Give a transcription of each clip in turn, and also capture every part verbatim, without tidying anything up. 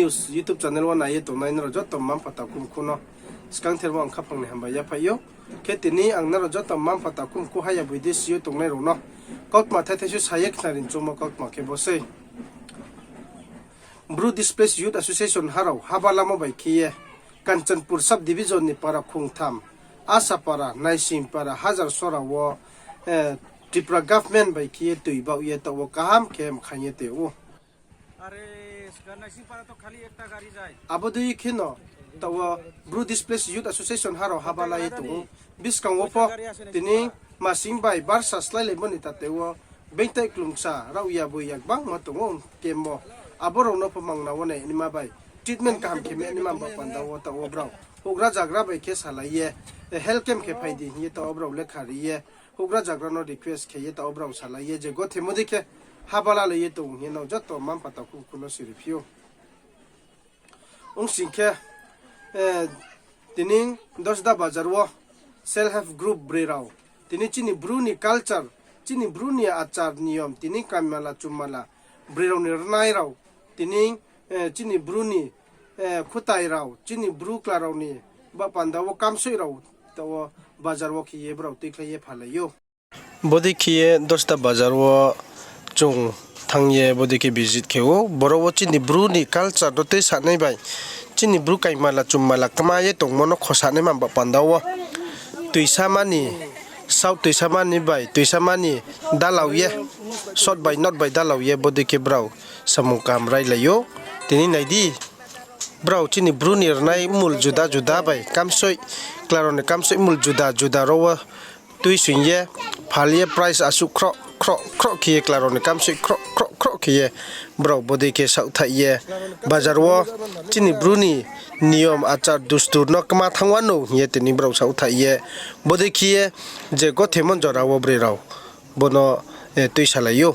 YouTube channel wo nai ye tongnai nrao joto mma-mpha takhu mkhu no skangther wo ang khaphang ni hambai yaphaih ou. Khe tini ang nrao joto mma-mpha takhu mkhu haya boi desi yo tongnai rao no kautma thai thai se sa ye khnari choungmo kautma khe bo sei. Bru Displaced Youth Association ha rao haba lamo bai khe ye Kanchanpur Sub Division ni para khongtham, Asapara, Naisingpara, Hajarsora wo Tripura government bai khe ye toi baoh ye taoh wo kaham khe mkhaing ye tong ou. Abo dei khe no taoh wo Bru Displaced Youth Association ha rao haba la ye tong ou. Buskang wo pho tini masing bai barsa sláilaimo ni tate wo beingtai klungsa rao ya boi ya gbangma tong ou camp wo. Abo rao no pho mangna wo nai naima bai treatment kaham khe mai naima ba panda wo taoh wo brao houhgra zagra bai khe salai ye, health camp khe phai di hing ye taoh wo brao lekha ri ye, houhgra zagra no request khe ye taoh wo brao salai ye je gothemo dei khe haba lalai ye tong hing ye nrao joto mma-mpha takhu mkhu no siri phi ou. Ong sing khe, tini Dosda Bazar wo self help group broi rao, tini chini Bru ni culture, chini Bru ni achar niyom, tini kaimala chummala, broi rao ni rnai rao, tini chini Bru ni khutai rao, chini Bru kla rao ni ba panda wo kamsoih rao taoh wo bazar wo khe ye brao tuikhlai ye phalai ou. Bodei khe ye Dosda Bazar wo chung thanng ye bodei khe visit khe ou. Boro wo chini Bru ni culture no tuisanai bai, chini Bru kaimala chummala kma ye tongmo no khosanaima ba panda wo tuisamani, saoh tuisamani bai tuisamani dalau ye, sot bai not bai dalau ye bodei khe brao samung kaham railai ou. Tini nai di, brao chini Bru ni rnai mul juda juda bai kamsoih, kla rao ni kamsoih mul juda juda rao wo tuisoing ye, phal ye price asuh khroh khroh khroh khe ye kla rao ni kamsoih khroh khroh khroh khe ye brao bodei khe saohthaih ye bazar wo chini Bru ni niyom achar dustur no kma thanng wanou hing ye tini brao saohthaih ye bodei khe ye je gothemo jora wo broi rao bo no tuisalai ou.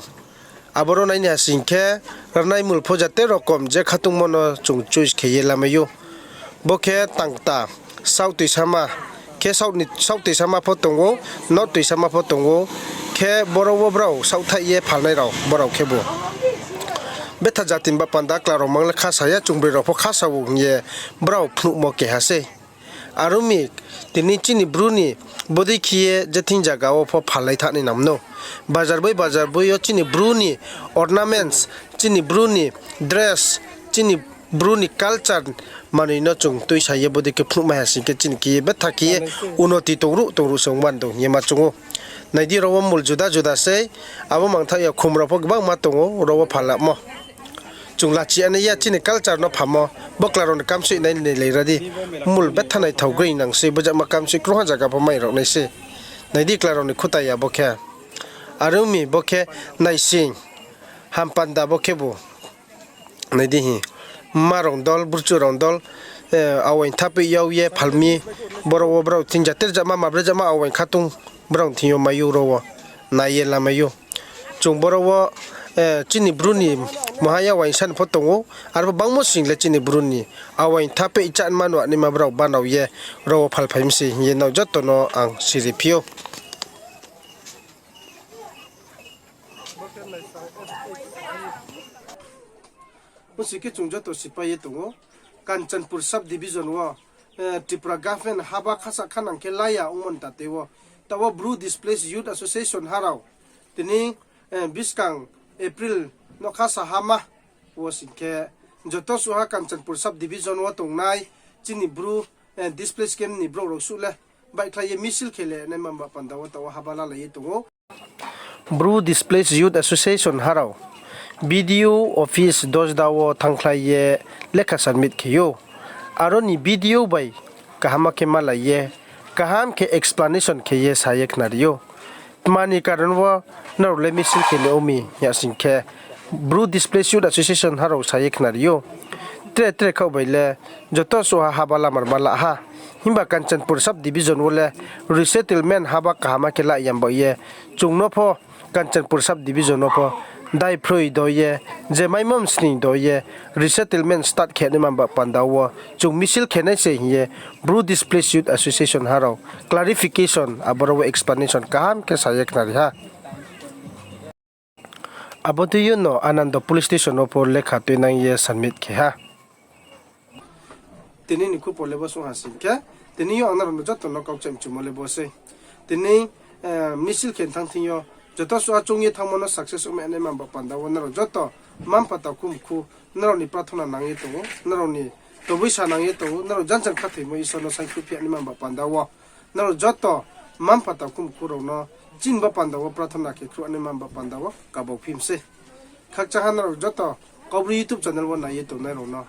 Aboro nai ni ha sing khe rnai mul pho jate rokom je khatungmo no chung choice khe ye lamai ou. Bo khe tangkta, saoh tuisama, khe saoh tuisama pho tong ou, not tuisama pho tong ou, khe boro wo brao saohthaih ye phalnai rao brao khebu betha jati ni ba panda kla rao mang le kha sa ya, chung broi rao pho kha sa ou hing ye brao phnuhmo keha sei. Are ong mi, tini chini Bru ni bodei khe ye je thing zaga wo pho phalai thanai nang mano. Bazar boi bazar boi yo chini Bru ni ornaments, chini Bru ni dress, chini Bru ni culture manoi no chung tuisa ye bodei khe phnuhmai ha sing khe chini khe ye betha khe ye unoti tongruh tongruh se ong bando hing ye ma chung ou. Nai di, ro wo mul juda juda sei, abo mangthaoh ya khum rao pho gbangma tong ou, ro wo phalamo. Chung lachi ya nai ya chini culture no phamo, bo kla rao ni kamsoih nai ni lai ra di. Mul betha naithao groi nang sei, bo jama kamsoih krungha zaga pho mai rao nai sei. Nai di kla rao ni khutai ya bo khe. Are ong mi bo khe naising, hampanda bo khebu. Nai di hi. Mma rao dol, burchuh rao dol, awaing thapeih yag ye phal mi, boro wo brao thing jate rjama, ma bre jama awaing khatung brao thing yo mai ou ro wo. Nai ye lamai ou. Chung boro wo chini Bru ni maha ya waingsa ni pho tong ou, arpho bangmo sing le chini Bru ni awaing thapeih chá nma nuanaima brao banao ye ro wo phalphai mi se hing ye nrao joto no ang siri phi ou. Ong sing khe chung joto sipai ye tong ou, Kanchanpur sub division wo Tripura government haba khasa khanang khe la ya ongmo ni tate wo, taoh wo Bru Displaced Youth Association ha rao tini buskang April no khasa ha ma wo sing khe joto suh ha Kanchanpur sub division wo tongnai chini Bru displaced camp ni brouh rao suh le baihkhlai ye misil khe le naima ba panda wo taoh wo haba lalai ye tong ou. Bru Displaced Youth Association ha rao B D O office Dosda wo thanngkhlai ye lekha submit khe ou. Aro ni B D O bai kaham khe malai ye, kaham khe explanation khe ye sa ye khnari ou. Tma ni karon wo nrao le misil khe ni ong mi hing ya sing khe, Bru Displaced Youth Association ha rao sa ye khnari ou. Tre tre khaoh bai le joto suh ha haba lamar ma la ha. Himba Kanchanpur sub division wo le resettlement haba kaham khe la yam baoh ye, chung no pho Kanchanpur sub division no pho daiphroi do ye, je maimo msning do ye, resettlement start khe naima ba panda wo chung misil khe nai se hing ye Bru Displaced Youth Association ha rao clarification, aboro wo explanation kaham khe sa ye khnari ha. Abo dei yo no Anando police station wo pho lekha tuinang ye submit khe ha. Tini ni khupor le bo song ha sing khe, tini yo ang nrao no joto no kau kchaih mchumo le bo sei. Tini, eh, misil khe thanng thing yo, joto suh achung ye thanngmo no success ongmai nai ma ba panda wo nrao joto mma-mpha takhu mkhu, nrao ni prathona nang ye tong ou, nrao ni tobui sa nang ye tong ou, nrao janjan khathoimo Isor no saingkhruh phi nai ma ba panda wo. Nrao joto mma-mpha takhu mkhu rao no chini ba panda wo prathona khe khruh nai ma ba panda wo kabau phi mi sei. Khakchang ha nrao joto Kaubru YouTube channel wo nai ye tongnai rao no